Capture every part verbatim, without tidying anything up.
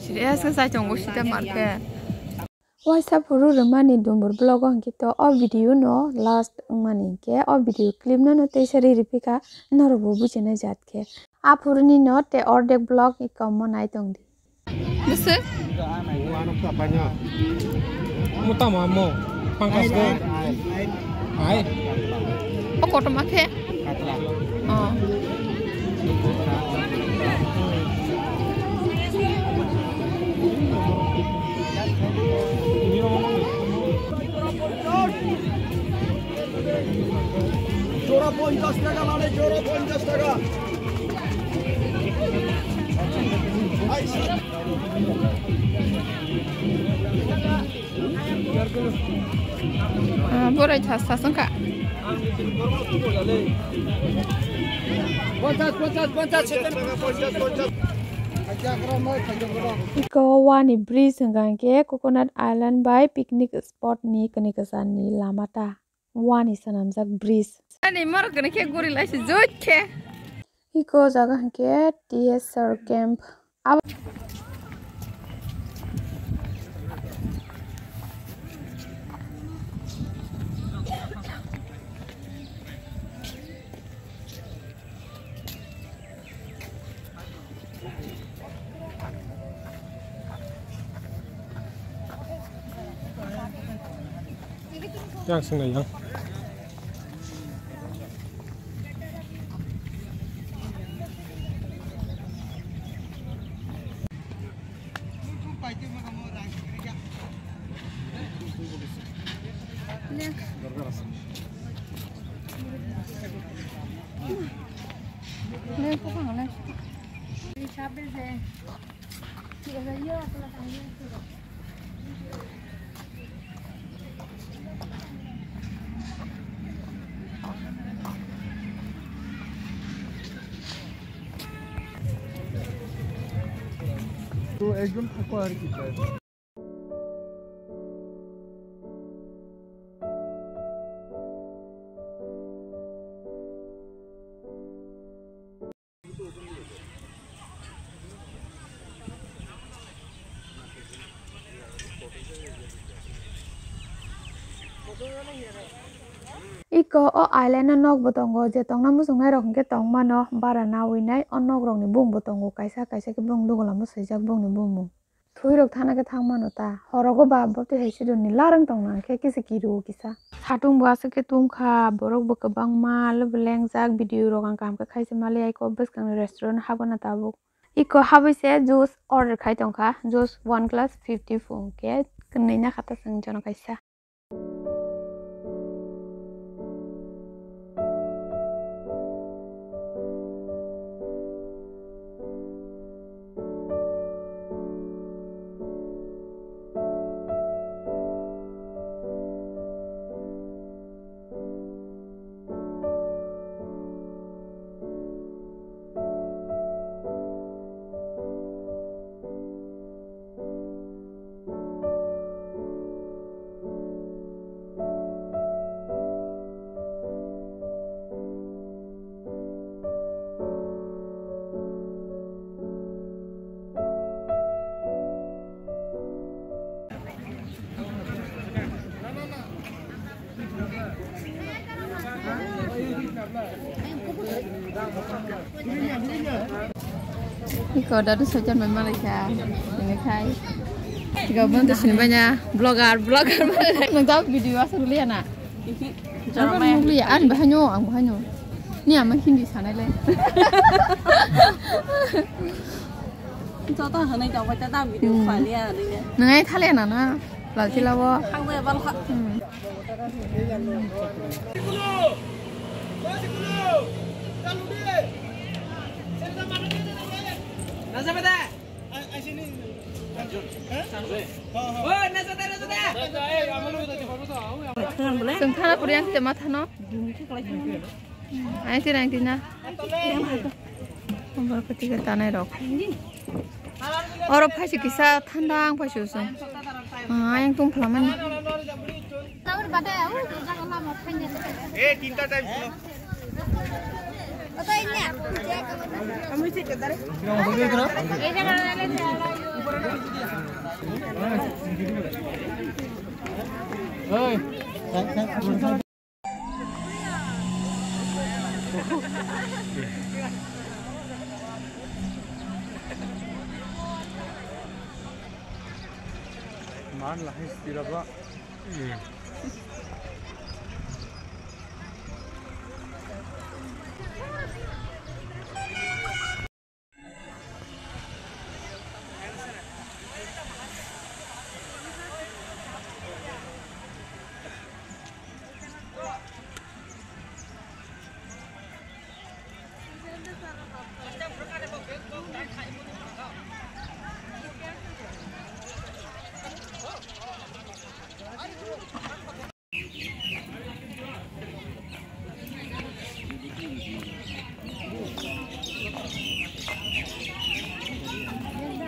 Serious khe chai tongo sita market. Waisa phuru rwmani dumbur vlog o hwnkhe to o video no last wngmani hwnkhe o video clip no no teisa ri ripika norok bo bujinai jat khe. Aphuru ni no te ordek vlog iko mo nai tongdi. Bwswk? Mo tamo amo. Pangkas ko. Ai. O kotorma khe? Oh. জোড়া পঞ্চাশ টাকা মানে, জোড়া পঞ্চাশ টাকা। Ah, borai thas thas wngkha. Iko wani bridge hwnkha hwnkhe Coconut Island bai picnic spot ni kwnwi kwchar ni lama ta. Wani swnamjak bridge. Ani morok khe guri lai si joit khe. Iko jaga hwnkhe T S R camp. Abo Yang sing yang. তো একজন থাকো আর কি, sir. Iko o island o nok bo tongo, je tongna muchungnai rok hwnkhe tongmano bara nawi nai, o nok rokni bumung bo tongo, kaisa kaisa khe bumung dugulamo swijak bumungni bumung. Thwi rok thana khe thang mano ta, horogo ba bwtwi hai sidonni larwng tongna khe kisa kiru kisa. Satung bo aswk khe tungkha, borok bo kwbangma, lebo lengjak, video rok ang kaham khe khaisa maliya, iko bwskangni restaurant habana tabuk. Iko habwi se juice order khai tongkha, juice one glass fifty phung khe, kwnwi na kha ta chwng jono kaisa. Iko dadu soitan bai malai kha, ini khai. Iko bon to sini banyak vlogger, vlogger malai. Nang tau video asal liya na. Ang kan mugli ya, ang bahanyo, ang bahanyo. Ni ama Hindi sanai le. Joto hanai tong bai ta video khaliya ni. Nang ai thale na na, lal chila bo. Hang bai bal kha. Chwng thana kwrwi ang tei mathano. Ang tei ang tei na. Borok khe ticket tanai rok. Oro phaisi kisa thanda ang phaisi usung. Ah, ayang tung phalamani. Eh, tinta time. Man lahai siraba.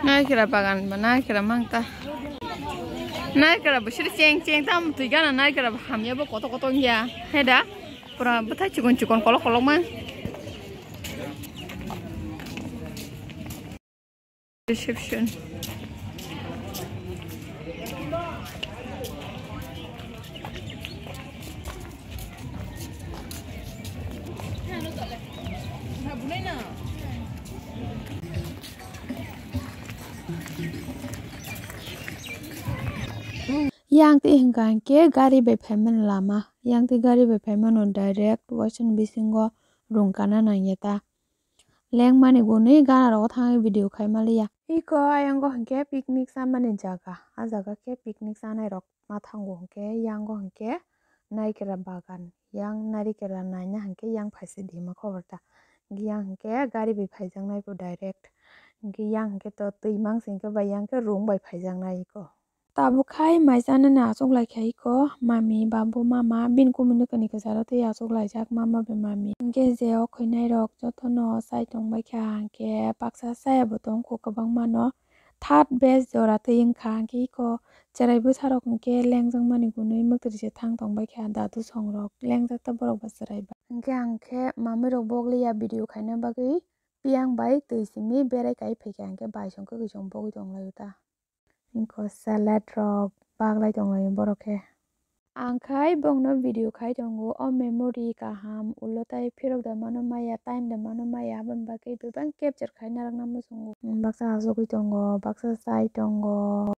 Naikra bagan ba naikra mangta. Naikra bo siri cheng cheng tam twi gana naikra bo hamya bo koto koto wngya. He da? Pura bwthai chikon chikon kolok kolok mang. Reception. Yang twi hwnkha hwnkhe gari bai phaimani lama, yang twi gari bai phaimano direct waisani bisingo rung kana nangya ta. Lengmani gunui gana rogo thangwi video khai maliya. Iko ayango hwnkhe picnic chamani jaga. A jaga khe picnic chanai rok ma thango hwnkhe yango hwnkhe naikra bagan. Yang naikra naina hwnkhe yang phaisa dima khobor ta. Yang hwnkhe gari bai phaijaknai bo direct. Hwnkhe yang hwnkhe to twi mangsi hwnkhe bai yang khe rung bai phaijaknai iko. Tabuk khai mai chanani achuk lai kha iko, mami, babu, mama, bini kumui nokani kwcharo tei achuk laijak mama bai mami. Hwnkhe je o khwinai rok jotono chai tong bai kha, hwnkhe baksa chaya bo tong kho kwbangma no. Third batch jora twi wngkha, hwnkhe iko chwrai bwsa rok hwnkhe lengjak mani gunui mwktwiri se thang tong bai kha, dadu song rok lengjak ta borok ba chwrai ba. Hwnkhe ang khe mami rok bok liya video khaina bagwi piyang bai twi simi berai kai phai kha, hwnkhe bai song kwkwi song bogwi tong lai o ta. Iko salad rok baglai tong lai borok khe. Ang khai bongno video khai tongo, o memory kaham ulo tai phirok da mano maya, time da mano maya, aboni bagwi bebak capture khai narwkna muchungo. Baksa achugwi tongo, baksa chai tongo.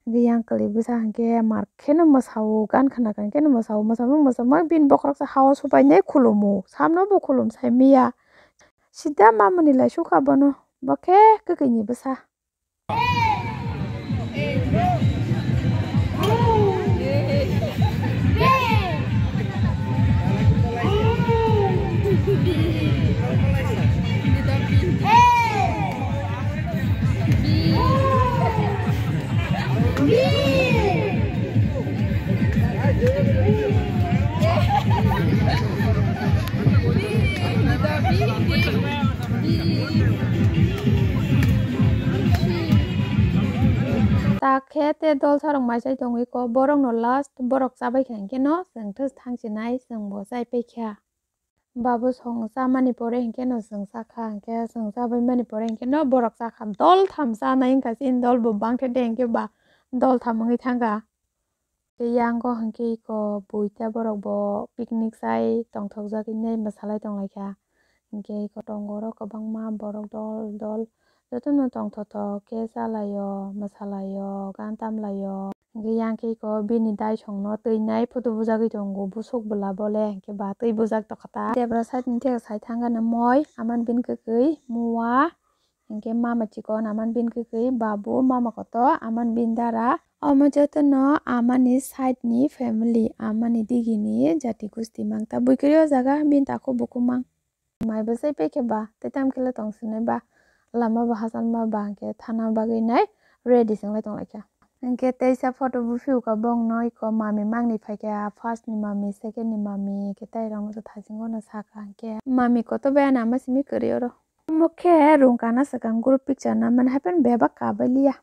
Hwnkhe yang kwlwi bwsa hwnkhe mar kheno mwsao, gan khna gan kheno mwsao, mwsamo mwsamo bini bokhorok se ha-o subainai khulumo, samno bo khulum sai miya. Sida mamani lai sukha bono, bo khe kwkwi ni bwsa. Ta khe te dolsa rok mai chai tongwi ko, borok no last borok chabai kha hwnkhe no chwng thus thang chinai, chwng bo chai pai kha. Babu song chamani pore hwnkhe no chwng cha kha, hwnkhe chwng chabai mani pore hwnkhe no borok cha kha. Dol tham chanai wngkha chini dol bo bang khe de hwnkhe ba dol tham wngwi thang kha. Tei yango hwnkhe iko buita borok bo picnic chai tongthokjagwi nai mwsalai tonglaikha. Hwnkhe iko tongo oro kwbangma borok dol dol jotono tongthokthok khe chalaio, mwsalaio, gan tamlaio. Hwnkhe yang khe iko bini daisongno twinai photo bujagwi tongo busuk bwla bole hwnkhe ba twi bujak tongkha ta. Debra side ni thek side thangkhe moi aman bini kwkwi mua. Hwnkhe mama chikon aman bini kwkwi babu, mama kotor aman bini dara. Omo jotono amani side ni family, amani digini jati gusti mangta. Buikhe o jaga bini takhuk bukhuk mang. Mai bwsai paikhe ba, tei tamo khe le tong sinai ba. Lama bo hachal ma ba hwnkhe thana bagwi nai ready se wnglai tonglaikha. Hwnkhe teisa photo buphiyokha bongno iko mami mangni phaikha, first ni mami, second ni mami, hwnkhe tei rok no thaching no sakha hwnkhe mami kotor bai ano ama simi kwrwi oro. Omo khe rung kana swkang group picture namani hapheno bebak kabai liya.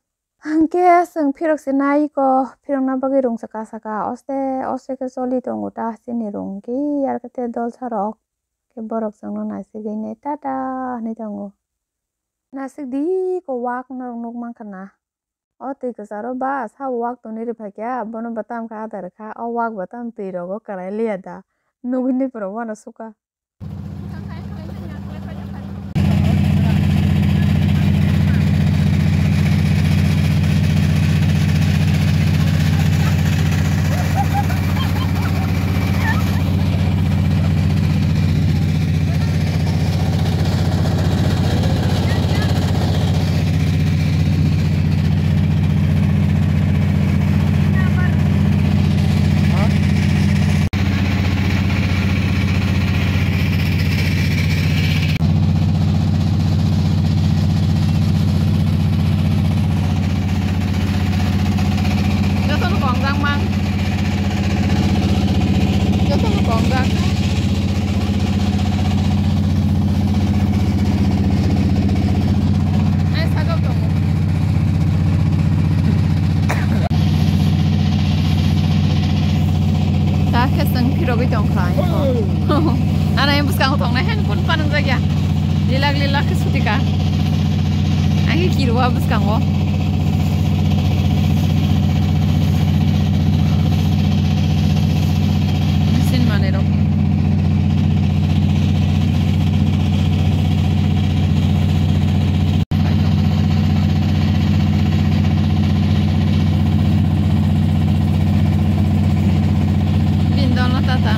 Hwnkhe chwng phirok se nai ko, phirokna bagwi rung se kasaka, oste oste khe choli tongo ta chini rung hwnkhe, yarwkhe te dolsa rok Khe borok chwngno naisigwi ne tata hinwi tongo. Naisik di ko wak norok nuk mankha na. O twi kwcharo ba sabo wak tongni ri phaikha, bono bo tamo khe ada rwkha, o wak bo tamo twi rogo kwlai liya da. Nugwi ni borok bono sukha. Jotono kongjak mang. Jotono kongjak. Ai, sajak tongo. Ta khe chwng phirogwi tongkha. Ano bwskango tongnai hai phone panwngjak ya. Lilak lilak khe sutika. Ang khe kirua bwskango. Machine manwi rok. Bini dolno tata.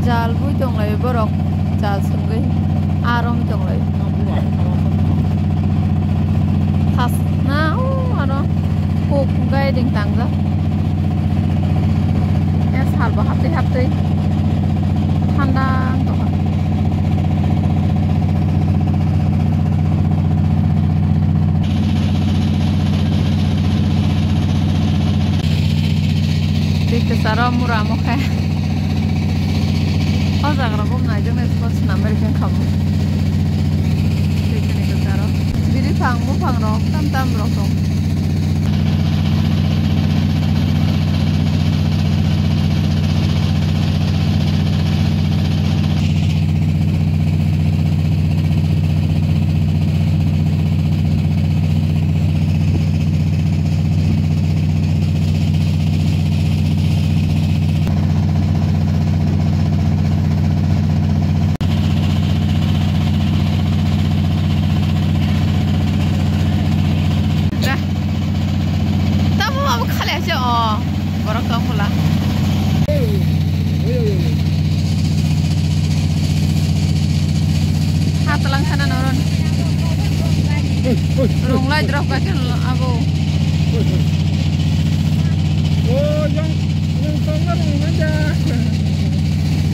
Jal bui tonglai borok, jal songwi arom tonglai. Khasna o ano kok gai ding tangjak. Ya salbo haptwi haptwi thanda wng tongkha. Twi kwcharo mura omo khe. O jaga rok bo naijaknai spot swnam bai rikha khamu. Twi kwni kwcharo. Biri phang buphang rok tam tam rok tong. Tamo abo khale ase o borok tong pula. Ha talang sana noron. Rung lai drop ka ken abo.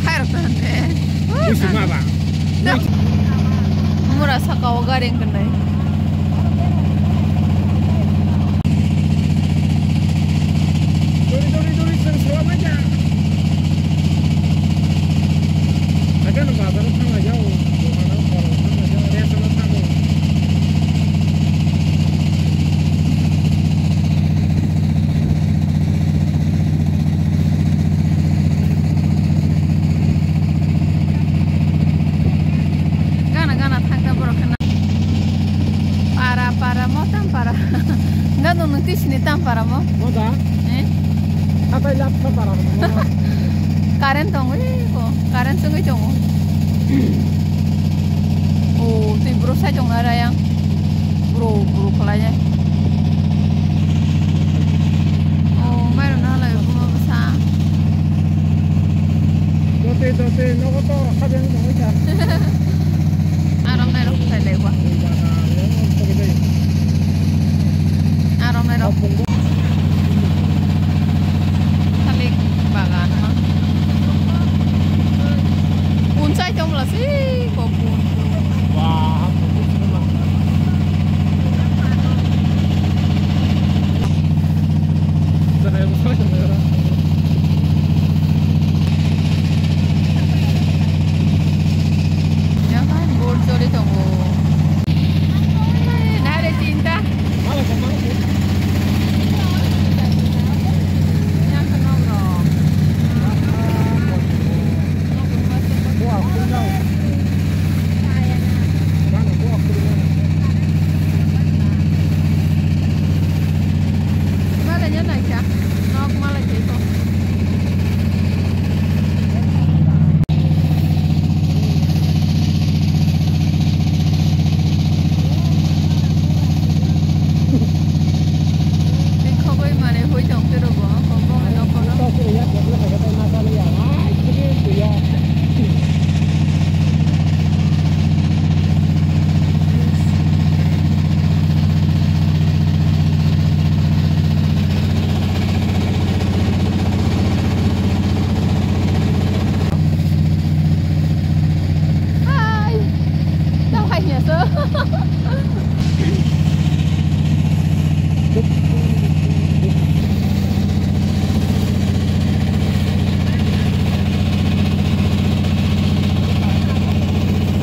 Hai rok tahan de. Mura saka o gari wngkha nai. Dori, dori, dori, chwng solamai kha. Haikhe no bazar o thang lai ya o, dokan o, khoro thang lai ya o, rest o thang o. Gana gana thangkha borok khe na. Para para mo tam para. Gano nung tisini tam para mo. Mo da? Eh? Hatai lap sa para mo. Current tong oi ko. Current sungui tongo. O twi bro sai tong ara yang. Bro bro khlai ya. O mai rok na lai ko ma bwsa. Dote dote nogo to kha jeng tong oi ta. Arom nai rok sai lai wa. Arom nai rok. Khalik bagan ma.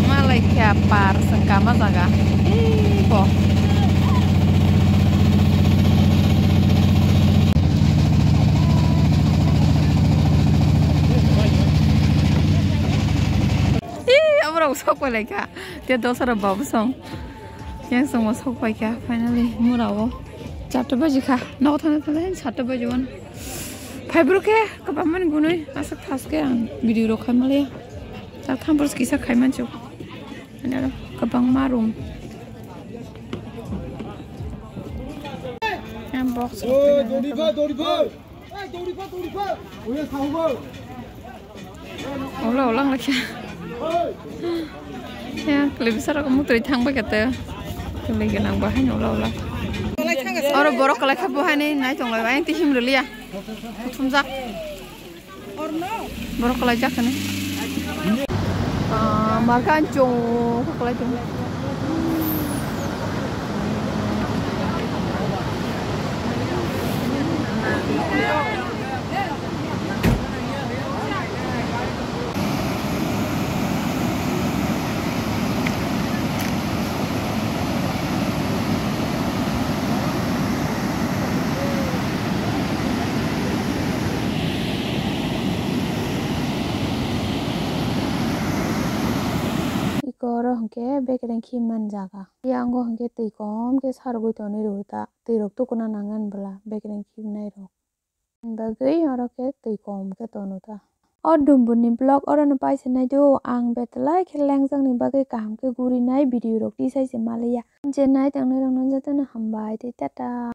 Malai khe par sengkama jaga. Ei bo. Ei, aborok sok palai kha. Te dosra babu song. Yang song sok pai kha finally mura o. Charta baji kha. Nok thana thana charta baji wan. Phai bro khe kabamani gunui aswk thaske ang video rok khai maliya. Ta thampor kisa khai manchu. Ani aro kabangma room. Yang box. Oi, dori pha, dori pha. Oi, dori pha, dori pha. Oi, sao ba. Ola ola nglakya. Ya, kle bisaro mutri thang bai kate. Kle gana bahai ola ola. Oro borok kalai kha bahai ni nai tong lai, ang tihim rwliya. Thumjak. Borok kalai jak kani. Ah, marka ancho kalai tong. Iko oro hwnkhe bekereng khimani jaga. Yango hwnkhe twi kom khe sarogwi tonwi rwo ta. Twirok tukuna nangani bwla bekereng khibinairok. Bagwi oro khe twi kom khe tono ta. O Dumbur ni vlog oro no paisa nai do, ang betwlai khe lengjak ni bagwi kaham khe guri nai video rok tisai se maliya. Je nai tongnai rok no joto no hambai tei tata.